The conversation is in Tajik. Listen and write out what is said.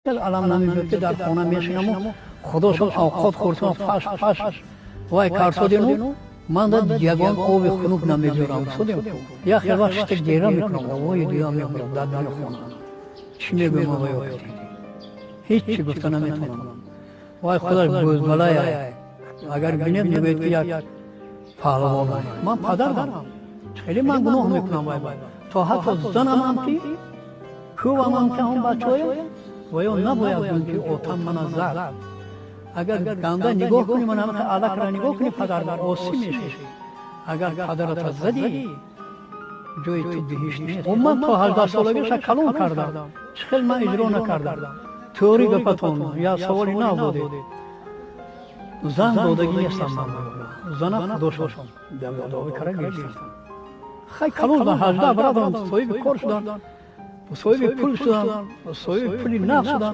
Алам намебиёд, ки дар хона мешинаму худошон овқот хӯртам, фаш фаш вай карсодину ман да ягон оби хунук намебиёрам. Судем, як хел вақт шита гера мекунам, овои дуя мехӯрам дар дари хона. Чӣ мегӯям аваё? Ҳеҷ чӣ гуфта наметавонам. Вай худаш бӯзбалая, агар бинед, мегӯяд, ки як паҳлавон. Ман падарам, хеле ман гуноҳ мекунам. Вай то ҳатто занамам, ки кӯвамам, ки ҳам бачаҳоя ва ё набояд гӯем, ки отам мана зад. Агар ганда нигоҳ кунӣ, ман ҳама алакра нигоҳ кунӣ, падар осӣ мешавӣ. Агар падарата задӣ, ҷои ту биҳишт нест. Ман то 18 солагиша калон кардам. Чӣ хел ман иҷро накардам? Теори гапатон я саволи нав додед. Зан додагӣ нестам ман. Зана худошон дови кара гирифтам. Хай, калон 18 барадам, соҳиби кор шудам, соҳиби пул шудам, соҳиби пули нав шудам.